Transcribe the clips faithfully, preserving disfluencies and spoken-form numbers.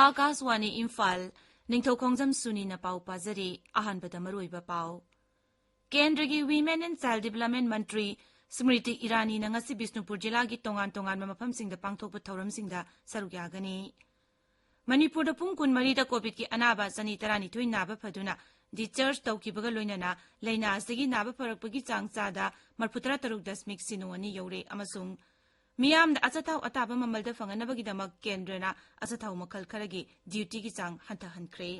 ꯑꯥꯀꯥꯁꯋꯥꯅꯤ ꯏꯝꯐꯥꯜ, ꯅꯤꯡꯊꯧꯈꯣꯡꯖꯝ ꯁꯨꯅꯤꯅ ꯄꯥꯎ ꯄꯥꯖꯔꯤ꯫ ꯑꯍꯥꯟꯕꯗ ꯃꯔꯨꯑꯣꯏꯕ ꯄꯥꯎ꯫ ꯀꯦꯟꯗ꯭ꯔꯒꯤ Women and Child Development ꯃꯟꯇ꯭ꯔꯤ ꯁ꯭ꯃ꯭ꯔꯤꯇꯤ ꯏꯔꯥꯅꯤꯅ ꯉꯁꯤ ꯕꯤꯁꯅꯨꯄꯨꯔ ꯖꯤꯂꯥꯒꯤ ꯇꯣꯉꯥꯟ ꯇꯣꯉꯥꯟꯕ ꯃꯐꯝꯁꯤꯡꯗ ꯄꯥꯡꯊꯣꯛꯄ ꯊꯧꯔꯝꯁꯤꯡꯗ ꯁꯔꯨꯛ ꯌꯥꯒꯅꯤ꯫ ꯃꯅꯤꯄꯨꯔꯗ ꯄꯨꯡ ꯀꯨꯟꯃꯔꯤꯗ ꯀꯣꯚꯤꯗꯀꯤ ꯑꯅꯥꯕ ꯆꯅꯤ ꯇꯔꯥꯅꯤꯊꯣꯏ ꯅꯥꯕ ꯐꯗꯨꯅ discharge ꯇꯧꯈꯤꯕꯒ ꯂꯣꯏꯅꯅ ꯂꯥꯏꯅꯥ ꯑꯁꯤꯒꯤ ꯅꯥꯕ ꯐꯔꯛꯄꯒꯤ ꯆꯥꯡ ꯆꯥꯗ ꯃꯔꯐꯨꯇꯔꯥ ꯇꯔꯨꯛ ꯗꯁꯃꯤꯛ ꯁꯤꯅꯣ ꯑꯅꯤ ꯌꯧꯔꯦ ꯑꯃꯁꯨꯡ ꯃꯤꯌꯥꯝꯗ ꯑꯆꯥꯊꯥꯎ ꯑꯇꯥꯕ ꯃꯃꯜꯗ ꯐꯪꯍꯟꯅꯕꯒꯤꯗꯃꯛ ꯀꯦꯟꯗ꯭ꯔꯅ ꯑꯆꯥꯊꯥꯎ ꯃꯈꯜ ꯈꯔꯒꯤ dutyꯒꯤ ꯆꯥꯡ ꯍꯟꯊꯍꯟꯈ꯭ꯔꯦ꯫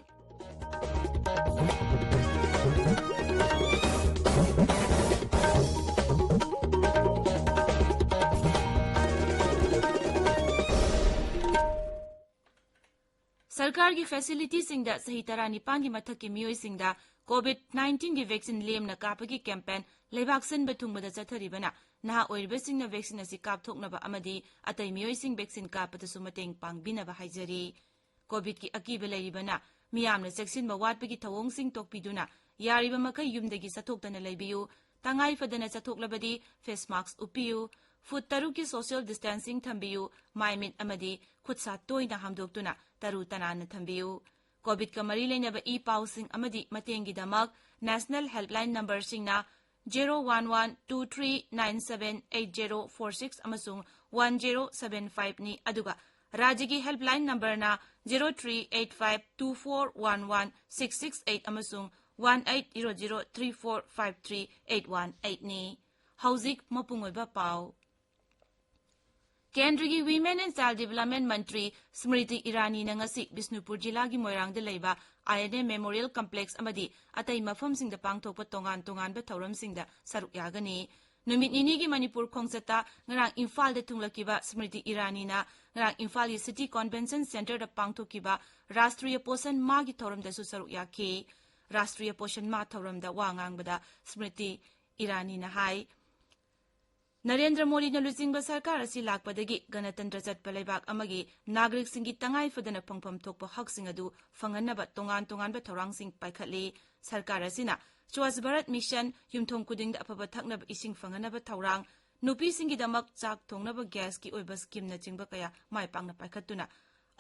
ꯁꯔꯀꯥꯔꯒꯤ facilityꯁꯤꯡꯗ ꯆꯍꯤ ꯇꯔꯥꯅꯤꯄꯥꯟꯒꯤ ꯃꯊꯛꯀꯤ ꯃꯤꯑꯣꯏꯁꯤꯡꯗ COVID nineteenꯒꯤ vaccine ꯂꯦꯝꯅ ꯀꯥꯞꯄꯒꯤ campaign ꯂꯩꯕꯥꯛ ꯁꯤꯟꯕ ꯊꯨꯡꯕꯗ ꯆꯠꯊꯔꯤꯕꯅ ꯅꯍꯥ ꯑꯣꯏꯔꯤꯕꯁꯤꯡꯅ vaccine ꯑꯁꯤ ꯀꯥꯞꯊꯣꯛꯅꯕ ꯑꯃꯗꯤ ꯑꯇꯩ ꯃꯤꯑꯣꯏꯁꯤꯡ vaccine ꯀꯥꯞꯄꯗꯁꯨ ꯃꯇꯦꯡ ꯄꯥꯡꯕꯤꯅꯕ ꯍꯥꯏꯖꯔꯤ꯫ COVIDꯀꯤ ꯑꯀꯤꯕ ꯂꯩꯔꯤꯕꯅ ꯃꯤꯌꯥꯝꯅ ꯆꯦꯛꯁꯤꯟꯕ ꯋꯥꯠꯄꯒꯤ ꯊꯧꯑꯣꯡꯁꯤꯡ ꯇꯣꯛꯄꯤꯗꯨꯅ ꯌꯥꯔꯤꯕ ꯃꯈꯩ ꯌꯨꯝꯗꯒꯤ ꯆꯠꯊꯣꯛꯇꯅ ꯂꯩꯕꯤꯌꯨ꯫ ꯇꯉꯥꯏ ꯐꯗꯅ ꯆꯠꯊꯣꯛꯂꯕꯗꯤ face mask ꯎꯞꯄꯤꯌꯨ꯫ ꯐꯨꯠ ꯇꯔꯨꯛꯀꯤ social distancing ꯊꯝꯕꯤꯌꯨ꯫ ꯃꯥꯏ ꯃꯤꯠ ꯑꯃꯗꯤ ꯈꯨꯠ ꯁꯥ ꯇꯣꯏꯅ ꯍꯥꯝꯗꯣꯛꯇꯨꯅ ꯇꯔꯨ ꯇꯅꯥꯟꯅ ꯊꯝꯕꯤꯌꯨ꯫ COVIDꯀ ꯃꯔꯤ ꯂꯩꯅꯕ ꯏ ꯄꯥꯎꯁꯤꯡ ꯑꯃꯗꯤ ꯃꯇꯦꯡꯒꯤꯗꯃꯛ national helpline numberꯁꯤꯡꯅ zero one one two three nine seven eight zero four six ꯑꯃꯁꯨꯡ one zero seven fiveꯅꯤ, ꯑꯗꯨꯒ ꯔꯥꯖ꯭ꯌꯒꯤ helpline numberꯅ zero three eight five two four one one six six eight ꯑꯃꯁꯨꯡ one eight zero zero three four five three eight one eightꯅꯤ꯫ ꯍꯧꯖꯤꯛ ꯃꯄꯨꯡ ꯑꯣꯏꯕ ꯄꯥꯎ꯫ ꯀꯦꯟꯗ꯭ꯔꯒꯤ Women and Child Development ꯃꯟꯇ꯭ꯔꯤ ꯁ꯭ꯃ꯭ꯔꯤꯇꯤ ꯏꯔꯥꯅꯤꯅ ꯉꯁꯤ ꯕꯤꯁꯅꯨꯄꯨꯔ ꯖꯤꯂꯥꯒꯤ ꯃꯣꯏꯔꯥꯡꯗ ꯂꯩꯕ INA Memorial Complex ꯑꯃꯗꯤ ꯑꯇꯩ ꯃꯐꯝꯁꯤꯡꯗ ꯄꯥꯡꯊꯣꯛꯄ ꯇꯣꯉꯥꯟ ꯇꯣꯉꯥꯟꯕ ꯊꯧꯔꯝꯁꯤꯡꯗ ꯁꯔꯨꯛ ꯌꯥꯒꯅꯤ꯫ ꯅꯨꯃꯤꯠ ꯅꯤꯅꯤꯒꯤ ꯃꯅꯤꯄꯨꯔ ꯈꯣꯡꯆꯠꯇ ꯉꯔꯥꯡ ꯏꯝꯐꯥꯜꯗ ꯊꯨꯡꯂꯛꯈꯤꯕ ꯁ꯭ꯃ꯭ꯔꯤꯇꯤ ꯏꯔꯥꯅꯤꯅ ꯉꯔꯥꯡ ꯏꯝꯐꯥꯜꯒꯤ City Convention Centreꯗ ꯄꯥꯡꯊꯣꯛꯈꯤꯕ ꯔꯥꯁꯇ꯭ꯔꯤꯌ ꯄꯣꯁꯟ ꯃꯥꯒꯤ ꯊꯧꯔꯝꯗꯁꯨ ꯁꯔꯨꯛ ꯌꯥꯈꯤ꯫ ꯔꯥꯁꯇ꯭ꯔꯤꯌ ꯄꯣꯁꯟ ꯃꯥ ꯊꯧꯔꯝꯗ ꯋꯥ ꯉꯥꯡꯕꯗ ꯁ꯭ꯃ꯭ꯔꯤꯇꯤ ꯏꯔꯥꯅꯤꯅ ꯍꯥꯏ, ꯅꯔꯦꯟꯗ꯭ꯔ ꯃꯣꯗꯤꯅ ꯂꯨꯆꯤꯡꯕ ꯁꯔꯀꯥꯔ ꯑꯁꯤ ꯂꯥꯛꯄꯗꯒꯤ ꯒꯅꯇꯟꯇ꯭ꯔ ꯆꯠꯄ ꯂꯩꯕꯥꯛ ꯑꯃꯒꯤ ꯅꯥꯒꯔꯤꯛꯁꯤꯡꯒꯤ ꯇꯉꯥꯏ ꯐꯗꯅ ꯐꯪꯐꯝ ꯊꯣꯛꯄ ꯍꯛꯁꯤꯡ ꯑꯗꯨ ꯐꯪꯍꯟꯅꯕ ꯇꯣꯉꯥꯟ ꯇꯣꯉꯥꯟꯕ ꯊꯧꯔꯥꯡꯁꯤꯡ ꯄꯥꯏꯈꯠꯂꯤ꯫ ꯁꯔꯀꯥꯔ ꯑꯁꯤꯅ ꯁ꯭ꯋꯥꯁ ꯚꯥꯔꯠ ꯃꯤꯁꯟ, ꯌꯨꯝꯊꯣꯡ ꯈꯨꯗꯤꯡꯗ ꯑꯐꯕ ꯊꯛꯅꯕ ꯏꯁꯤꯡ ꯐꯪꯍꯟꯅꯕ ꯊꯧꯔꯥꯡ, ꯅꯨꯄꯤꯁꯤꯡꯒꯤꯗꯃꯛ ꯆꯥꯛ ꯊꯣꯡꯅꯕ gas ꯀꯤ ꯑꯣꯏꯕ scheme ꯅꯆꯤꯡꯕ ꯀꯌꯥ ꯃꯥꯏ ꯄꯥꯛꯅ ꯄꯥꯏꯈꯠꯇꯨꯅ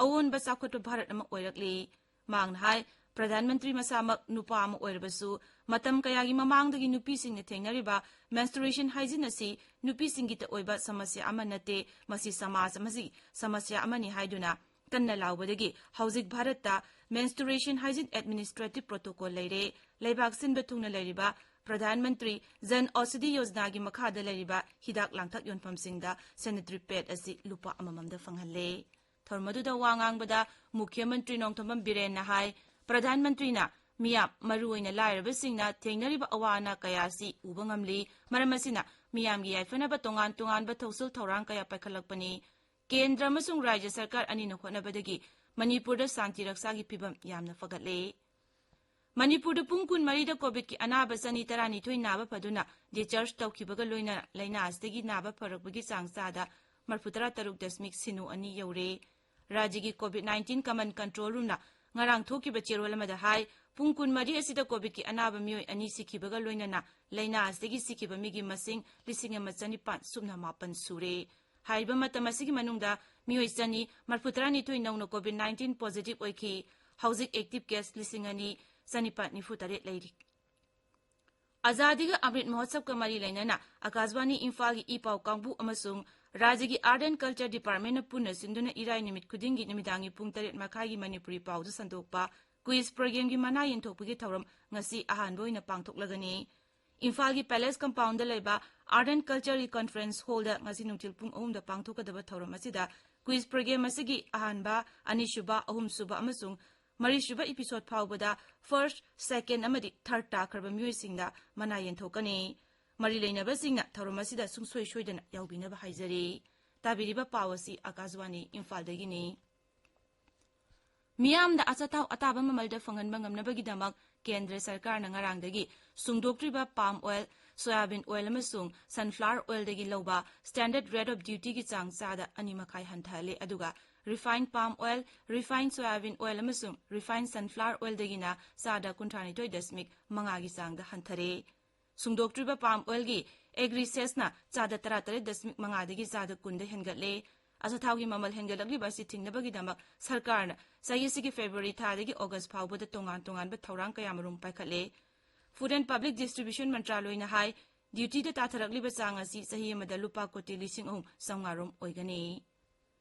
ꯑꯑꯣꯟꯕ ꯆꯥꯎꯈꯠꯄ ꯚꯥꯔꯠ ꯑꯃ ꯑꯣꯏꯔꯛꯂꯤ꯫ ꯃꯍꯥꯛꯅ ꯍꯥꯏ, ꯄ꯭ꯔꯙꯥꯟ ꯃꯟꯇ꯭ꯔꯤ ꯃꯁꯥꯃꯛ ꯅꯨꯄꯥ ꯑꯃ ꯑꯣꯏꯔꯕꯁꯨ, ꯃꯇꯝ ꯀꯌꯥꯒꯤ ꯃꯃꯥꯡꯗꯒꯤ ꯅꯨꯄꯤꯁꯤꯡꯅ ꯊꯦꯡꯅꯔꯤꯕ menstruation hygiene ꯑꯁꯤ ꯅꯨꯄꯤꯁꯤꯡꯒꯤꯇ ꯑꯣꯏꯕ ꯁꯃꯁ꯭ꯌꯥ ꯑꯃ ꯅꯠꯇꯦ, ꯃꯁꯤ ꯁꯃꯥꯖ ꯑꯃꯒꯤ ꯁꯃꯁ꯭ꯌꯥ ꯑꯃꯅꯤ ꯍꯥꯏꯗꯨꯅ ꯀꯟꯅ ꯂꯥꯎꯕꯗꯒꯤ ꯍꯧꯖꯤꯛ ꯚꯥꯔꯠꯇ menstruation hygiene administrative protocol ꯂꯩꯔꯦ꯫ ꯂꯩꯕꯥꯛ ꯁꯤꯟꯕ ꯊꯨꯡꯅ ꯂꯩꯔꯤꯕ ꯄ꯭ꯔꯙꯥꯟ ꯃꯟꯇ꯭ꯔꯤ ꯖꯟ ꯑꯧꯁꯥꯙꯤ ꯌꯣꯖꯅꯥꯒꯤ ꯃꯈꯥꯗ ꯂꯩꯔꯤꯕ ꯍꯤꯗꯥꯛ ꯂꯥꯡꯊꯛ ꯌꯣꯟꯐꯝꯁꯤꯡꯗ sanitary pad ꯑꯁꯤ ꯂꯨꯄꯥ ꯑꯃꯃꯝꯗ ꯐꯪꯍꯜꯂꯦ꯫ ꯊꯧꯔꯝ ꯑꯗꯨꯗ ꯋꯥ ꯉꯥꯡꯕꯗ ꯃꯨꯈ꯭ꯌ ꯃꯟꯇ꯭ꯔꯤ ꯅꯣꯡꯊꯣꯝꯕꯝ ꯕꯤꯔꯦꯟꯅ ꯍꯥꯏ, ꯄ꯭ꯔꯙꯥꯟ ꯃꯟꯇ꯭ꯔꯤꯅ ꯃꯤꯌꯥꯝ, ꯃꯔꯨꯑꯣꯏꯅ ꯂꯥꯏꯔꯕꯁꯤꯡꯅ ꯊꯦꯡꯅꯔꯤꯕ ꯑꯋꯥ ꯑꯅꯥ ꯀꯌꯥ ꯑꯁꯤ ꯎꯕ ꯉꯝꯂꯤ꯫ ꯃꯔꯝ ꯑꯁꯤꯅ ꯃꯤꯌꯥꯝꯒꯤ ꯌꯥꯏꯐꯅꯕ ꯇꯣꯉꯥꯟ ꯇꯣꯉꯥꯟꯕ ꯊꯧꯁꯤꯜ ꯊꯧꯔꯥꯡ ꯀꯌꯥ ꯄꯥꯏꯈꯠꯂꯛꯄꯅꯤ꯫ ꯀꯦꯟꯗ꯭ꯔ ꯑꯃꯁꯨꯡ ꯔꯥꯖ꯭ꯌ ꯁꯔꯀꯥꯔ ꯑꯅꯤꯅ ꯍꯣꯠꯅꯕꯗꯒꯤ ꯃꯅꯤꯄꯨꯔꯗ ꯁꯥꯟꯇꯤ ꯔꯛꯁꯥꯒꯤ ꯐꯤꯚꯝ ꯌꯥꯝꯅ ꯐꯒꯠꯂꯦ꯫ ꯃꯅꯤꯄꯨꯔꯗ ꯄꯨꯡ ꯀꯨꯟꯃꯔꯤꯗ ꯀꯣꯚꯤꯗꯀꯤ ꯑꯅꯥꯕ ꯆꯅꯤ ꯇꯔꯥꯅꯤꯊꯣꯏ ꯅꯥꯕ ꯐꯗꯨꯅ discharge ꯇꯧꯈꯤꯕꯒ ꯂꯣꯏꯅꯅ ꯂꯥꯏꯅꯥ ꯑꯁꯤꯗꯒꯤ ꯅꯥꯕ ꯐꯔꯛꯄꯒꯤ ꯆꯥꯡ ꯆꯥꯗ ꯃꯔꯐꯨ ꯇꯔꯥ ꯇꯔꯨꯛ ꯗꯁꯃꯤꯛ ꯁꯤꯅꯣ ꯑꯅꯤ ꯌꯧꯔꯦ꯫ ꯔꯥꯖ꯭ꯌꯒꯤ COVID nineteen command control roomꯅ ꯉꯔꯥꯡ ꯊꯣꯛꯈꯤꯕ ꯆꯦꯔꯣꯜ ꯑꯃꯗ ꯍꯥꯏ, ꯄꯨꯡ ꯀꯨꯟꯃꯔꯤ ꯑꯁꯤꯗ ꯀꯣꯚꯤꯗꯀꯤ ꯑꯅꯥꯕ ꯃꯤꯑꯣꯏ ꯑꯅꯤ ꯁꯤꯈꯤꯕꯒ ꯂꯣꯏꯅꯅ ꯂꯥꯏꯅꯥ ꯑꯁꯤꯗꯒꯤ ꯁꯤꯈꯤꯕ ꯃꯤꯒꯤ ꯃꯁꯤꯡ ꯂꯤꯁꯤꯡ ꯑꯃ ꯆꯅꯤꯄꯥꯟ ꯁꯨꯞꯅ ꯃꯥꯄꯟ ꯁꯨꯔꯦ꯫ ꯍꯥꯏꯔꯤꯕ ꯃꯇꯝ ꯑꯁꯤꯒꯤ ꯃꯅꯨꯡꯗ ꯃꯤꯑꯣꯏ ꯆꯅꯤ ꯃꯔꯐꯨ ꯇꯔꯥꯅꯤꯊꯣꯏ ꯅꯧꯅ COVID nineteen positive ꯑꯣꯏꯈꯤ꯫ ꯍꯧꯖꯤꯛ active case ꯂꯤꯁꯤꯡ ꯑꯅꯤ ꯆꯅꯤꯄꯥꯟ ꯅꯤꯐꯨ ꯇꯔꯦꯠ ꯂꯩꯔꯤ꯫ ꯑꯖꯥꯗꯤꯒ ꯑꯃ꯭ꯔꯤꯠ ꯃꯍꯣꯠꯁꯕꯀ ꯃꯔꯤ ꯂꯩꯅꯅ ꯑꯀꯥꯁꯕꯥꯅꯤ ꯏꯝꯐꯥꯜꯒꯤ ꯏ ꯄꯥꯎ ꯀꯥꯡꯕꯨ ꯑꯃꯁꯨꯡ ꯔꯥꯖ꯭ꯌꯒꯤ Art and Culture Departmentꯅ ꯄꯨꯟꯅ ꯁꯤꯟꯗꯨꯅ ꯏꯔꯥꯏ ꯅꯨꯃꯤꯠ ꯈꯨꯗꯤꯡꯒꯤ ꯅꯨꯃꯤꯗꯥꯡꯒꯤ ꯄꯨꯡ ꯇꯔꯦꯠ ꯃꯈꯥꯏꯒꯤ ꯃꯅꯤꯄꯨꯔꯤ ꯄꯥꯎꯗ ꯁꯟꯗꯣꯛꯄ quiz programꯒꯤ ꯃꯅꯥ ꯌꯦꯟꯊꯣꯛꯄꯒꯤ ꯊꯧꯔꯝ ꯉꯁꯤ ꯑꯍꯥꯟꯕ ꯑꯣꯏꯅ ꯄꯥꯡꯊꯣꯛꯂꯒꯅꯤ꯫ ꯏꯝꯐꯥꯜꯒꯤ Palace Compoundꯗ ꯂꯩꯕ Art and Cultureꯒꯤ Conference Hallꯗ ꯉꯁꯤ ꯅꯨꯡꯊꯤꯜ ꯄꯨꯡ ꯑꯍꯨꯝꯗ ꯄꯥꯡꯊꯣꯛꯀꯗꯕ ꯊꯧꯔꯝ ꯑꯁꯤꯗ quiz program ꯑꯁꯤꯒꯤ ꯑꯍꯥꯟꯕ, ꯑꯅꯤꯁꯨꯕ, ꯑꯍꯨꯝꯁꯨꯕ ꯑꯃꯁꯨꯡ ꯃꯔꯤꯁꯨꯕ episode ꯐꯥꯎꯕꯗ first, second ꯑꯃꯗꯤ third ꯇꯥꯈ꯭ꯔꯕ ꯃꯤꯑꯣꯏꯁꯤꯡꯗ ꯃꯅꯥ ꯌꯦꯟꯊꯣꯛꯀꯅꯤ꯫ ꯃꯔꯤ ꯂꯩꯅꯕꯁꯤꯡꯅ ꯊꯧꯔꯝ ꯑꯁꯤꯗ ꯁꯨꯡꯁꯣꯏ ꯁꯣꯏꯗꯅ ꯌꯥꯎꯕꯤꯅꯕ ꯍꯥꯏꯖꯔꯤ꯫ ꯇꯥꯕꯤꯔꯤꯕ ꯄꯥꯎ ꯑꯁꯤ ꯑꯀꯥꯁꯕꯥꯅꯤ ꯏꯝꯐꯥꯜꯗꯒꯤꯅꯤ꯫ ꯃꯤꯌꯥꯝꯗ ꯑꯆꯥꯊꯥꯎ ꯑꯇꯥꯕ ꯃꯃꯜꯗ ꯐꯪꯍꯟꯕ ꯉꯝꯅꯕꯒꯤꯗꯃꯛ ꯀꯦꯟꯗ꯭ꯔ ꯁꯔꯀꯥꯔꯅ ꯉꯔꯥꯡꯗꯒꯤ ꯁꯨꯡꯗꯣꯛꯇ꯭ꯔꯤꯕ palm oil, soyabean oil ꯑꯃꯁꯨꯡ sunflower oilꯗꯒꯤ ꯂꯧꯕ standard rate of dutyꯒꯤ ꯆꯥꯡ ꯆꯥꯗ ꯑꯅꯤ ꯃꯈꯥꯏ ꯍꯟꯊꯍꯜꯂꯦ, ꯑꯗꯨꯒ refined palm oil, refined soyabean oil ꯑꯃꯁꯨꯡ refined sunflower oilꯗꯒꯤꯅ ꯆꯥꯗ ꯀꯨꯟꯊ꯭ꯔꯥꯅꯤꯊꯣꯏ ꯗꯁꯃꯤꯛ ꯃꯉꯥꯒꯤ ꯆꯥꯡꯗ ꯍꯟꯊꯔꯦ꯫ ꯁꯨꯡꯗꯣꯛꯇ꯭ꯔꯤꯕ palm oilꯒꯤ agri cessꯅ ꯆꯥꯗ ꯇꯔꯥꯇꯔꯦꯠ ꯗꯁꯃꯤꯛ ꯃꯉꯥꯗꯒꯤ ꯆꯥꯗ ꯀꯨꯟꯗ ꯍꯦꯟꯒꯠꯂꯦ꯫ ꯑꯆꯥꯊꯥꯎꯒꯤ ꯃꯃꯜ ꯍꯦꯟꯒꯠꯂꯛꯂꯤꯕ ꯑꯁꯤ ꯊꯤꯡꯅꯕꯒꯤꯗꯃꯛ ꯁꯔꯀꯥꯔꯅ ꯆꯍꯤ ꯑꯁꯤꯒꯤ ꯐꯦꯕ꯭ꯔꯨꯋꯥꯔꯤ ꯊꯥꯗꯒꯤ ꯑꯣꯒꯁ ꯐꯥꯎꯕꯗ ꯇꯣꯉꯥꯟ ꯇꯣꯉꯥꯟꯕ ꯊꯧꯔꯥꯡ ꯀꯌꯥꯃꯔꯨꯝ ꯄꯥꯏꯈꯠꯂꯦ꯫ Food and Public Distribution ꯃꯟꯇ꯭ꯔꯥꯂꯣꯏꯅ ꯍꯥꯏ, ꯗ꯭ꯌꯨꯇꯤꯗ ꯇꯥꯊꯔꯛꯂꯤꯕ ꯆꯥꯡ ꯑꯁꯤ ꯆꯍꯤ ꯑꯃꯗ ꯂꯨꯄꯥ ꯀꯣꯇꯤ ꯂꯤꯁꯤꯡ ꯑꯍꯨꯝ ꯆꯥꯝꯃꯉꯥ ꯔꯣꯝ ꯑꯣꯏꯒꯅꯤ꯫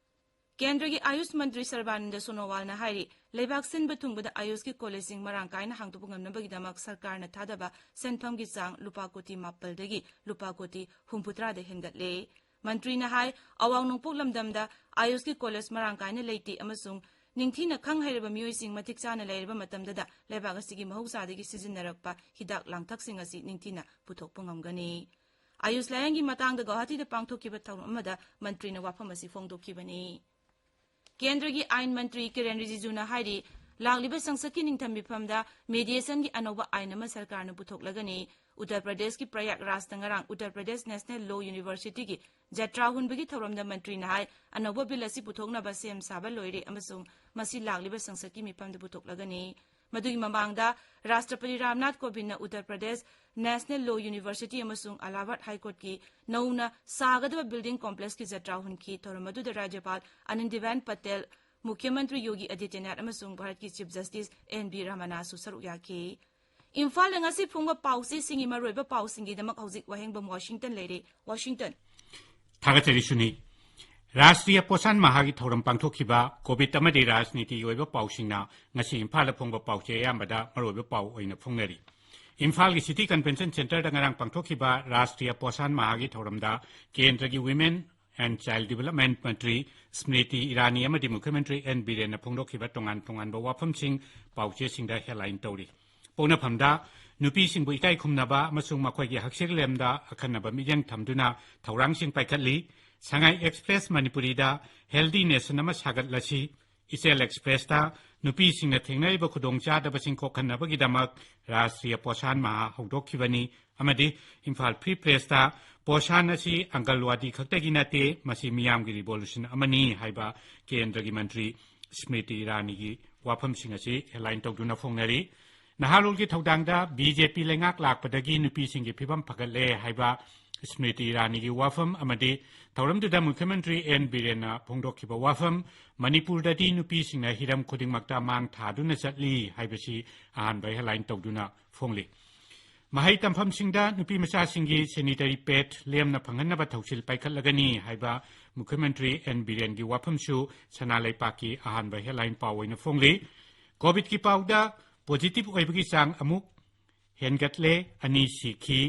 ꯀꯦꯟꯗ꯭ꯔꯒꯤ ꯑꯥꯌꯨꯁ ꯃꯟꯇ꯭ꯔꯤ ꯁꯔꯕꯥꯅꯟꯗ ꯁꯣꯅꯣꯋꯥꯜꯅ ꯍꯥꯏꯔꯤ, ꯂꯩꯕꯥꯛ ꯁꯤꯟꯕ ꯊꯨꯡꯕꯗ ꯑꯥꯌꯨꯁꯀꯤ ꯀꯣꯂꯦꯖꯁꯤꯡ ꯃꯔꯥꯡ ꯀꯥꯏꯅ ꯍꯥꯡꯗꯣꯛꯄ ꯉꯝꯅꯕꯒꯤꯗꯃꯛ ꯁꯔꯀꯥꯔꯅ ꯊꯥꯗꯕ ꯁꯦꯟꯐꯝꯒꯤ ꯆꯥꯡ ꯂꯨꯄꯥ ꯀꯣꯇꯤ ꯃꯥꯄꯜꯗꯒꯤ ꯂꯨꯄꯥ ꯀꯣꯇꯤ ꯍꯨꯝꯐꯨꯇꯔꯥꯗ ꯍꯦꯟꯒꯠꯂꯦ꯫ ꯃꯟꯇ꯭ꯔꯤꯅ ꯍꯥꯏ, ꯑꯋꯥꯡ ꯅꯣꯡꯄꯣꯛ ꯂꯝꯗꯝꯗ ꯑꯥꯌꯨꯁꯀꯤ ꯀꯣꯂꯦꯖ ꯃꯔꯥꯡ ꯀꯥꯏꯅ ꯂꯩꯇꯦ ꯑꯃꯁꯨꯡ ꯅꯤꯡꯊꯤꯅ ꯈꯪ ꯍꯩꯔꯕ ꯃꯤꯑꯣꯏꯁꯤꯡ ꯃꯇꯤꯛ ꯆꯥꯅ ꯂꯩꯔꯕ ꯃꯇꯝꯗꯗ ꯂꯩꯕꯥꯛ ꯑꯁꯤꯒꯤ ꯃꯍꯧꯁꯥꯗꯒꯤ ꯁꯤꯖꯤꯟꯅꯔꯛꯄ ꯍꯤꯗꯥꯛ ꯂꯥꯡꯊꯛꯁꯤꯡ ꯑꯁꯤ ꯅꯤꯡꯊꯤꯅ ꯄꯨꯊꯣꯛꯄ ꯉꯝꯒꯅꯤ꯫ ꯑꯥꯌꯨꯁ ꯂꯥꯌꯦꯡꯒꯤ ꯃꯇꯥꯡꯗ ꯒꯧꯍꯥꯇꯤꯗ ꯄꯥꯡꯊꯣꯛꯈꯤꯕ ꯊꯧꯔꯝ ꯑꯃꯗ ꯃꯟꯇ꯭ꯔꯤꯅ ꯋꯥꯐꯝ ꯑꯁꯤ ꯐꯣꯡꯗꯣꯛꯈꯤꯕꯅꯤ꯫ ꯀꯦꯟꯗ꯭ꯔꯒꯤ ꯑꯥꯏꯟ ꯃꯟꯇ꯭ꯔꯤ ꯀꯤꯔꯦꯟ ꯔꯤꯖꯤꯖꯨꯅ ꯍꯥꯏꯔꯤ, ꯂꯥꯛꯂꯤꯕ ꯁꯪꯁꯠꯀꯤ ꯅꯤꯡꯊꯝ ꯃꯤꯐꯝꯗ ꯃꯦꯗꯤꯌꯦꯁꯟꯒꯤ ꯑꯅꯧꯕ ꯑꯥꯏꯟ ꯑꯃ ꯁꯔꯀꯥꯔꯅ ꯄꯨꯊꯣꯛꯂꯒꯅꯤ꯫ ꯎꯠꯇꯔ ꯄ꯭ꯔꯗꯦꯁꯀꯤ ꯄ꯭ꯔꯌꯥꯒꯔꯥꯖꯇ ꯉꯔꯥꯡ ꯎꯠꯇꯔ ꯄ꯭ꯔꯗꯦꯁ ꯅꯦꯁꯅꯦꯜ ꯂꯣ ꯌꯨꯅꯤꯚꯔꯁꯤꯇꯤꯒꯤ ꯖꯇ꯭ꯔꯥ ꯍꯨꯟꯕꯒꯤ ꯊꯧꯔꯝꯗ ꯃꯟꯇ꯭ꯔꯤꯅ ꯍꯥꯏ, ꯑꯅꯧꯕ ꯕꯤꯜ ꯑꯁꯤ ꯄꯨꯊꯣꯛꯅꯕ ꯁꯦꯝ ꯁꯥꯕ ꯂꯣꯏꯔꯦ ꯑꯃꯁꯨꯡ ꯃꯁꯤ ꯂꯥꯛꯂꯤꯕ ꯁꯪꯁꯠꯀꯤ ꯃꯤꯐꯝꯗ ꯄꯨꯊꯣꯛꯂꯒꯅꯤ꯫ ꯃꯗꯨꯒꯤ ꯃꯃꯥꯡꯗ ꯔꯥꯁꯇ꯭ꯔꯄꯇꯤ ꯔꯥꯝꯅꯥꯊ ꯀꯣꯕꯤꯟꯗꯅ ꯎꯠꯇꯔ ꯄ꯭ꯔꯗꯦꯁ ꯅꯦꯁꯅꯦꯜ ꯂꯣ ꯌꯨꯅꯤꯚꯔꯁꯤꯇꯤ ꯑꯃꯁꯨꯡ ꯑꯂꯥꯍꯥꯕꯥꯗ ꯍꯥꯏ ꯀꯣꯔꯠꯀꯤ ꯅꯧꯅ ꯁꯥꯒꯗꯕ ꯕꯤꯜꯗꯤꯡ ꯀꯣꯝꯄ꯭ꯂꯦꯛꯁꯀꯤ ꯖꯇ꯭ꯔꯥ ꯍꯨꯟꯈꯤ꯫ ꯊꯧꯔꯝ ꯑꯗꯨꯗ ꯔꯥꯖ꯭ꯌꯄꯥꯜ ꯑꯅꯟꯗꯤꯕꯦꯟ ꯄꯇꯦꯜ, ꯃꯨꯈ꯭ꯌ ꯃꯟꯇ꯭ꯔꯤ ꯌꯣꯒꯤ ꯑꯗꯤꯇ꯭ꯌꯅꯥꯊ ꯑꯃꯁꯨꯡ ꯚꯥꯔꯠꯀꯤ ꯆꯤꯐ ꯖꯁꯇꯤꯁ ꯑꯦꯟ ꯕꯤ ꯔꯃꯅꯥꯁꯨ ꯁꯔꯨꯛ ꯌꯥꯈꯤ꯫ ꯏꯝꯐꯥꯜꯗ ꯉꯁꯤ ꯐꯣꯡꯕ ꯄꯥꯎꯆꯦꯁꯤꯡꯒꯤ ꯃꯔꯨꯑꯣꯏꯕ ꯄꯥꯎꯁꯤꯡꯒꯤꯗꯃꯛ ꯍꯧꯖꯤꯛ ꯋꯥꯍꯦꯡꯕꯝ ꯋꯥꯁꯤꯡꯇꯟ ꯂꯩꯔꯦ꯫ ꯋꯥꯁꯤꯡꯇꯟ꯫ ꯊꯥꯒꯠꯆꯔꯤ ꯁꯨꯅꯤ꯫ ꯔꯥꯁꯇ꯭ꯔꯤꯌ ꯄꯣꯁꯥꯟ ꯃꯍꯥꯒꯤ ꯊꯧꯔꯝ ꯄꯥꯡꯊꯣꯛꯈꯤꯕ, ꯀꯣꯚꯤꯗ ꯑꯃꯗꯤ ꯔꯥꯖꯅꯤꯇꯤꯒꯤ ꯑꯣꯏꯕ ꯄꯥꯎꯁꯤꯡꯅ ꯉꯁꯤ ꯏꯝꯐꯥꯜꯗ ꯐꯣꯡꯕ ꯄꯥꯎꯆꯦ ꯑꯌꯥꯝꯕꯗ ꯃꯔꯨꯑꯣꯏꯕ ꯄꯥꯎ ꯑꯣꯏꯅ ꯐꯣꯡꯅꯔꯤ꯫ ꯏꯝꯐꯥꯜꯒꯤ ꯁꯤꯇꯤ ꯀꯟꯚꯦꯟꯁꯟ ꯁꯦꯟꯇꯔꯗ ꯉꯔꯥꯡ ꯄꯥꯡꯊꯣꯛꯈꯤꯕ ꯔꯥꯁꯇ꯭ꯔꯤꯌ ꯄꯣꯁꯥꯟ ꯃꯍꯥꯒꯤ ꯊꯧꯔꯝꯗ ꯀꯦꯟꯗ꯭ꯔꯒꯤ ꯋꯤꯃꯦꯟ ꯑꯦꯟ ꯆꯥꯏꯜ ꯗꯤꯚꯦꯂꯞꯃꯦꯟ ꯃꯟꯇ꯭ꯔꯤ ꯁ꯭ꯃ꯭ꯔꯤꯇꯤ ꯏꯔꯥꯅꯤ ꯑꯃꯗꯤ ꯃꯨꯈ꯭ꯌ ꯃꯟꯇ꯭ꯔꯤ ꯑꯦꯟ ꯕꯤꯔꯦꯟꯅ ꯐꯣꯡꯗꯣꯛꯈꯤꯕ ꯇꯣꯉꯥꯟ ꯇꯣꯉꯥꯟꯕ ꯋꯥꯐꯝꯁꯤꯡ ꯄꯥꯎꯆꯦꯁꯤꯡꯗ ꯍꯦꯗꯂꯥꯏꯟ ꯇꯧꯔꯤ꯫ ꯄꯣꯛꯅꯐꯝꯗ ꯅꯨꯄꯤꯁꯤꯡꯕꯨ ꯏꯀꯥꯏ ꯈꯨꯝꯅꯕ ꯑꯃꯁꯨꯡ ꯃꯈꯣꯏꯒꯤ ꯍꯛꯁꯦꯜ ꯂꯦꯝꯗ ꯑꯈꯟꯅꯕ ꯃꯤꯠꯌꯦꯡ ꯊꯝꯗꯨꯅ ꯊꯧꯔꯥꯡꯁꯤꯡ ꯄꯥꯏꯈꯠꯂꯤ꯫ ꯁꯉꯥꯏ ꯑꯦꯛꯁꯄ꯭ꯔꯦꯁ ꯃꯅꯤꯄꯨꯔꯤꯗ ꯍꯦꯜꯗꯤ ꯅꯦꯁꯟ ꯑꯃ ꯁꯥꯒꯠꯂꯁꯤ꯫ ꯏꯆꯦꯜ ꯑꯦꯛꯁꯄ꯭ꯔꯦꯁꯇ ꯅꯨꯄꯤꯁꯤꯡꯅ ꯊꯦꯡꯅꯔꯤꯕ ꯈꯨꯗꯣꯡꯆꯥꯗꯕꯁꯤꯡ ꯀꯣꯛꯍꯟꯅꯕꯒꯤꯗꯃꯛ ꯔꯥꯁꯇ꯭ꯔꯤꯌ ꯄꯣꯁꯥꯟ ꯃꯍꯥ ꯍꯧꯗꯣꯛꯈꯤꯕꯅꯤ ꯑꯃꯗꯤ ꯏꯝꯐꯥꯜ ꯐ꯭ꯔꯤ ꯄ꯭ꯔꯦꯁꯇ ꯄꯣꯁꯥꯟ ꯑꯁꯤ ꯑꯪꯒꯜꯋꯥꯗꯤ ꯈꯛꯇꯒꯤ ꯅꯠꯇꯦ, ꯃꯁꯤ ꯃꯤꯌꯥꯝꯒꯤ ꯔꯤꯚꯣꯂꯨꯁꯟ ꯑꯃꯅꯤ ꯍꯥꯏꯕ ꯀꯦꯟꯗ꯭ꯔꯒꯤ ꯃꯟꯇ꯭ꯔꯤ ꯁ꯭ꯃ꯭ꯔꯤꯇꯤ ꯏꯔꯥꯅꯤꯒꯤ ꯋꯥꯐꯝꯁꯤꯡ ꯑꯁꯤ ꯍꯦꯗꯂꯥꯏꯟ ꯇꯧꯗꯨꯅ ꯐꯣꯡꯅꯔꯤ꯫ ꯅꯍꯥꯔꯣꯜꯒꯤ ꯊꯧꯗꯥꯡꯗ ꯕꯤ ꯖꯦ ꯄꯤ ꯂꯩꯉꯥꯛ ꯂꯥꯛꯄꯗꯒꯤ ꯅꯨꯄꯤꯁꯤꯡꯒꯤ ꯐꯤꯕꯝ ꯐꯒꯠꯂꯦ ꯍꯥꯏꯕ ꯁ꯭ꯃ꯭ꯔꯤꯇꯤ ꯏꯔꯥꯅꯤꯒꯤ ꯋꯥꯐꯝ ꯑꯃꯗꯤ ꯊꯧꯔꯝꯗꯨꯗ ꯃꯨꯈ꯭ꯌ ꯃꯟꯇ꯭ꯔꯤ ꯑꯦꯟ ꯕꯤꯔꯦꯟꯅ ꯐꯣꯡꯗꯣꯛꯈꯤꯕ ꯋꯥꯐꯝ, ꯃꯅꯤꯄꯨꯔꯗꯗꯤ ꯅꯨꯄꯤꯁꯤꯡꯅ ꯍꯤꯔꯝ ꯈꯨꯗꯤꯡꯃꯛꯇ ꯃꯥꯡ ꯊꯥꯗꯨꯅ ꯆꯠꯂꯤ ꯍꯥꯏꯕꯁꯤ ꯑꯍꯥꯟꯕ ꯍꯦꯗꯂꯥꯏꯟ ꯇꯧꯗꯨꯅ ꯐꯣꯡꯂꯤ꯫ ꯃꯍꯩ ꯇꯝꯐꯝꯁꯤꯡꯗ ꯅꯨꯄꯤ ꯃꯆꯥꯁꯤꯡꯒꯤ ꯁꯦꯅꯤꯇꯔꯤ ꯄꯦꯗ ꯂꯦꯝꯅ ꯐꯪꯍꯟꯅꯕ ꯊꯧꯁꯤꯜ ꯄꯥꯏꯈꯠꯂꯒꯅꯤ ꯍꯥꯏꯕ ꯃꯨꯈ꯭ꯌ ꯃꯟꯇ꯭ꯔꯤ ꯑꯦꯟ ꯕꯤꯔꯦꯟꯒꯤ ꯋꯥꯐꯝꯁꯨ ꯁꯅꯥ ꯂꯩꯄꯥꯛꯀꯤ ꯑꯍꯥꯟꯕ ꯍꯦꯗꯂꯥꯏꯟ ꯄꯥꯎ ꯑꯣꯏꯅ ꯐꯣꯡꯂꯤ꯫ ꯀꯣꯚꯤꯗꯀꯤ ꯄꯥꯎꯗ ꯄꯣꯖꯤꯇꯤꯚ ꯑꯣꯏꯕꯒꯤ ꯆꯥꯡ ꯑꯃꯨꯛ ꯍꯦꯟꯒꯠꯂꯦ, ꯑꯅꯤ ꯁꯤꯈꯤ,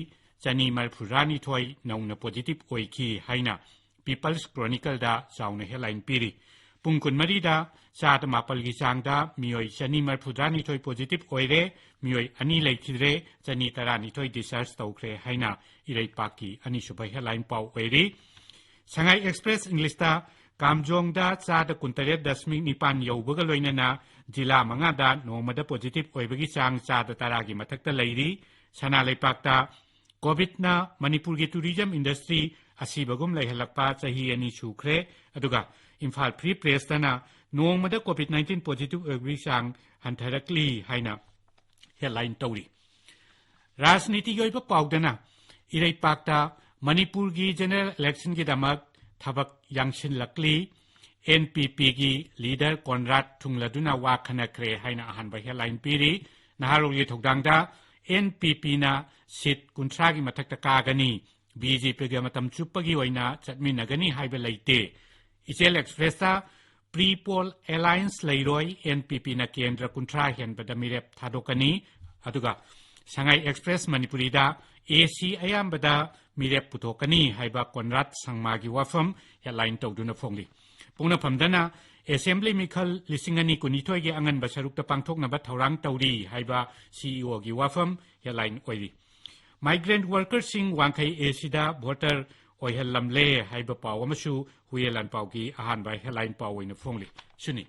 ꯆꯅꯤ ꯃꯔꯤꯐꯨꯇꯔꯥꯅꯤꯊꯣꯏ ꯅꯧꯅ ꯄꯣꯖꯤꯇꯤꯚ ꯑꯣꯏꯈꯤ ꯍꯥꯏꯅ ꯄꯤꯄꯜꯁ ꯀ꯭ꯔꯣꯅꯤꯀꯜꯗ ꯆꯥꯎꯅ ꯍꯦꯗꯂꯥꯏꯟ ꯄꯤꯔꯤ꯫ ꯄꯨꯡ ꯀꯨꯟꯃꯔꯤꯗ ꯆꯥꯗ ꯃꯥꯄꯜꯒꯤ ꯆꯥꯡꯗ ꯃꯤꯑꯣꯏ ꯆꯅꯤ ꯃꯔꯤꯐꯨꯇꯔꯥꯅꯤꯊꯣꯏ ꯄꯣꯖꯤꯇꯤꯚ ꯑꯣꯏꯔꯦ, ꯃꯤꯑꯣꯏ ꯑꯅꯤ ꯂꯩꯈꯤꯗ꯭ꯔꯦ, ꯆꯅꯤ ꯇꯔꯥꯅꯤꯊꯣꯏ ꯗꯤꯁꯆꯥꯔꯖ ꯇꯧꯈ꯭ꯔꯦ ꯍꯥꯏꯅ ꯏꯔꯩꯄꯥꯛꯀꯤ ꯑꯅꯤꯁꯨꯕ ꯍꯦꯗꯂꯥꯏꯟ ꯄꯥꯎ ꯑꯣꯏꯔꯤ꯫ ꯁꯉꯥꯏ ꯑꯦꯛꯁꯄ꯭ꯔꯦꯁ ꯏꯪꯂꯤꯁꯇ ꯀꯥꯝꯖꯣꯡꯗ ꯆꯥꯗ ꯀꯨꯟꯇꯔꯦꯠ ꯗꯁꯃꯤꯛ ꯅꯤꯄꯥꯟ ꯌꯧꯕꯒ ꯂꯣꯏꯅꯅ ꯖꯤꯂꯥ ꯃꯉꯥꯗ ꯅꯣꯡꯃꯗ ꯄꯣꯖꯤꯇꯤꯚ ꯑꯣꯏꯕꯒꯤ ꯆꯥꯡ ꯆꯥꯗ ꯇꯔꯥꯒꯤ ꯃꯊꯛꯇ ꯂꯩꯔꯤ꯫ ꯁꯅꯥ ꯂꯩꯄꯥꯛꯇ ꯀꯣꯚꯤꯗꯅ ꯃꯅꯤꯄꯨꯔꯒꯤ ꯇꯨꯔꯤꯖꯝ ꯏꯟꯗꯁꯇ꯭ꯔꯤ ꯑꯁꯤꯕꯒꯨꯝ ꯂꯩꯍꯜꯂꯛꯄ ꯆꯍꯤ ꯑꯅꯤ ꯁꯨꯈ꯭ꯔꯦ꯫ ꯑꯗꯨꯒ ꯏꯝꯐꯥꯜ ꯐ꯭ꯔꯤ ꯄ꯭ꯔꯦꯁꯇꯅ ꯅꯣꯡꯃꯗ ꯀꯣꯚꯤꯗ ꯅꯥꯏꯟꯇꯤꯟ ꯄꯣꯖꯤꯇꯤꯚ ꯑꯣꯏꯕꯒꯤ ꯆꯥꯡ ꯍꯟꯊꯔꯛꯂꯤ ꯍꯥꯏꯅ ꯍꯦꯗꯂꯥꯏꯟ ꯇꯧꯔꯤ꯫ ꯔꯥꯖꯅꯤꯇꯤꯒꯤ ꯑꯣꯏꯕ ꯄꯥꯎꯗꯅ ꯏꯔꯩꯄꯥꯛꯇ ꯃꯅꯤꯄꯨꯔꯒꯤ ꯖꯦꯅꯔꯦꯜ ꯏꯂꯦꯛꯁꯟꯒꯤꯗꯃꯛ ꯊꯕꯛ ꯌꯥꯡꯁꯤꯜꯂꯛꯂꯤ, ꯑꯦꯟ ꯄꯤ ꯄꯤꯒꯤ ꯂꯤꯗꯔ ꯀꯣꯟꯔꯥꯗ ꯊꯨꯡꯂꯗꯨꯅ ꯋꯥ ꯈꯟꯅꯈ꯭ꯔꯦ ꯍꯥꯏꯅ ꯑꯍꯥꯟꯕ ꯍꯦꯗꯂꯥꯏꯟ ꯄꯤꯔꯤ꯫ ꯅꯍꯥꯔꯣꯜꯒꯤ ꯊꯧꯗꯥꯡꯗ ꯑꯦꯟ ꯄꯤ ꯄꯤꯅ ꯁꯤꯠ ꯀꯨꯟꯊ꯭ꯔꯥꯒꯤ ꯃꯊꯛꯇ ꯀꯥꯒꯅꯤ, ꯕꯤ ꯖꯦ ꯄꯤꯒ ꯃꯇꯝ ꯆꯨꯞꯄꯒꯤ ꯑꯣꯏꯅ ꯆꯠꯃꯤꯟꯅꯒꯅꯤ ꯍꯥꯏꯕ ꯂꯩꯇꯦ꯫ ꯏꯆꯦꯜ ꯑꯦꯛꯁꯄ꯭ꯔꯦꯁꯇ ꯄ꯭ꯔꯤ ꯄꯣꯜ ꯑꯦꯂꯥꯌꯟꯁ ꯂꯩꯔꯣꯏ, ꯑꯦꯟ ꯄꯤ ꯄꯤꯅ ꯀꯦꯟꯗ꯭ꯔ ꯀꯨꯟꯊ꯭ꯔꯥ ꯍꯦꯟꯕꯗ ꯃꯤꯔꯦꯞ ꯊꯥꯗꯣꯛꯀꯅꯤ꯫ ꯑꯗꯨꯒ ꯁꯉꯥꯏ ꯑꯦꯛꯁꯄ꯭ꯔꯦꯁ ꯃꯅꯤꯄꯨꯔꯤꯗ ꯑꯦ ꯁꯤ ꯑꯌꯥꯝꯕꯗ ꯃꯤꯔꯦꯞ ꯄꯨꯊꯣꯛꯀꯅꯤ ꯍꯥꯏꯕ ꯀꯣꯟꯔꯥꯗ ꯁꯪꯃꯥꯒꯤ ꯋꯥꯐꯝ ꯍꯦꯗꯂꯥꯏꯟ ꯇꯧꯗꯨꯅ ꯐꯣꯡꯂꯤ꯫ ꯄꯣꯛꯅꯐꯝꯗꯅ ꯑꯦꯁꯦꯝꯕ꯭ꯂꯤ ꯃꯤꯈꯜ ꯂꯤꯁꯤꯡ ꯑꯅꯤ ꯀꯨꯟꯅꯤꯊꯣꯏꯒꯤ ꯑꯉꯟꯕ ꯁꯔꯨꯛꯇ ꯄꯥꯡꯊꯣꯛꯅꯕ ꯊꯧꯔꯥꯡ ꯇꯧꯔꯤ ꯍꯥꯏꯕ ꯁꯤ ꯏ ꯑꯣꯒꯤ ꯋꯥꯐꯝ ꯍꯦꯗꯂꯥꯏꯟ ꯑꯣꯏꯔꯤ꯫ ꯃꯥꯏꯒ꯭ꯔꯦꯟꯠ ꯋꯥꯔꯀꯔꯁꯤꯡ ꯋꯥꯡꯈꯩ ꯑꯦ ꯁꯤꯗ ꯚꯣꯇꯔ ꯑꯣꯏꯍꯜꯂꯝꯂꯦ ꯍꯥꯏꯕ ꯄꯥꯎ ꯑꯃꯁꯨ ꯍꯨꯏꯌꯦꯟ ꯂꯥꯟꯄꯥꯎꯒꯤ ꯑꯍꯥꯟꯕ ꯍꯦꯗꯂꯥꯏꯟ ꯄꯥꯎ ꯑꯣꯏꯅ ꯐꯣꯡꯂꯤ꯫ ꯁꯤꯅꯤ꯫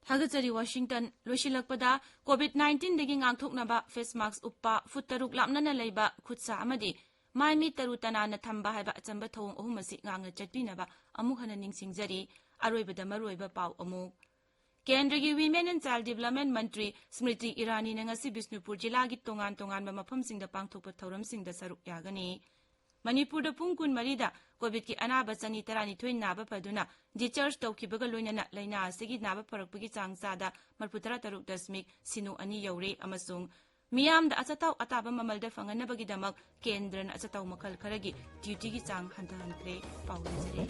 ꯊꯥꯒꯠꯆꯔꯤ ꯋꯥꯁꯤꯡꯇꯟ꯫ ꯂꯣꯏꯁꯤꯜꯂꯛꯄꯗ, ꯀꯣꯚꯤꯗ ꯅꯥꯏꯟꯇꯤꯟꯗꯒꯤ ꯉꯥꯛꯊꯣꯛꯅꯕ ꯐꯦꯁ ꯃꯥꯛꯁ ꯎꯞꯄ, ꯐꯨꯠ ꯇꯔꯨꯛ ꯂꯥꯞꯅꯅ ꯂꯩꯕ, ꯈꯨꯠ ꯁꯥ ꯑꯃꯗꯤ ꯃꯥꯏ ꯃꯤꯠ ꯇꯔꯨ ꯇꯅꯥꯟꯅ ꯊꯝꯕ ꯍꯥꯏꯕ ꯑꯆꯝꯕ ꯊꯧꯑꯣꯡ ꯑꯍꯨꯝ ꯑꯁꯤ ꯉꯥꯛꯅ ꯆꯠꯄꯤꯅꯕ ꯑꯃꯨꯛ ꯍꯟꯅ ꯅꯤꯡꯁꯤꯡꯖꯔꯤ꯫ ꯑꯔꯣꯏꯕꯗ ꯃꯔꯨꯑꯣꯏꯕ ꯄꯥꯎ ꯑꯃꯨꯛ꯫ ꯀꯦꯟꯗ꯭ꯔꯒꯤ Women and Child Development ꯃꯟꯇ꯭ꯔꯤ ꯁ꯭ꯃ꯭ꯔꯤꯇꯤ ꯏꯔꯥꯅꯤꯅ ꯉꯁꯤ ꯕꯤꯁꯅꯨꯄꯨꯔ ꯖꯤꯂꯥꯒꯤ ꯇꯣꯉꯥꯟ ꯇꯣꯉꯥꯟꯕ ꯃꯐꯝꯁꯤꯡꯗ ꯄꯥꯡꯊꯣꯛꯄ ꯊꯧꯔꯝꯁꯤꯡꯗ ꯁꯔꯨꯛ ꯌꯥꯒꯅꯤ꯫ ꯃꯅꯤꯄꯨꯔꯗ ꯄꯨꯡ ꯀꯨꯟꯃꯔꯤꯗ ꯀꯣꯚꯤꯗꯀꯤ ꯑꯅꯥꯕ ꯆꯅꯤ ꯇꯔꯥꯅꯤꯊꯣꯏ ꯅꯥꯕ ꯐꯗꯨꯅ discharge ꯇꯧꯈꯤꯕꯒ ꯂꯣꯏꯅꯅ ꯂꯥꯏꯅꯥ ꯑꯁꯤꯒꯤ ꯅꯥꯕ ꯐꯔꯛꯄꯒꯤ ꯆꯥꯡ ꯆꯥꯗ ꯃꯔꯤꯐꯨꯇꯔꯥ ꯇꯔꯨꯛ ꯗꯁꯃꯤꯛ ꯁꯤꯅꯣ ꯑꯅꯤ ꯌꯧꯔꯦ ꯑꯃꯁꯨꯡ ꯃꯤꯌꯥꯝꯗ ꯑꯆꯥꯊꯥꯎ ꯑꯇꯥꯕ ꯃꯃꯜꯗ ꯐꯪꯍꯟꯅꯕꯒꯤꯗꯃꯛ ꯀꯦꯟꯗ꯭ꯔꯅ ꯑꯆꯥꯊꯥꯎ ꯃꯈꯜ ꯈꯔꯒꯤ duty ꯒꯤ ꯆꯥꯡ ꯍꯟꯊꯍꯟꯈ꯭ꯔꯦ꯫ ꯄꯥꯎ ꯂꯣꯏꯖꯔꯦ꯫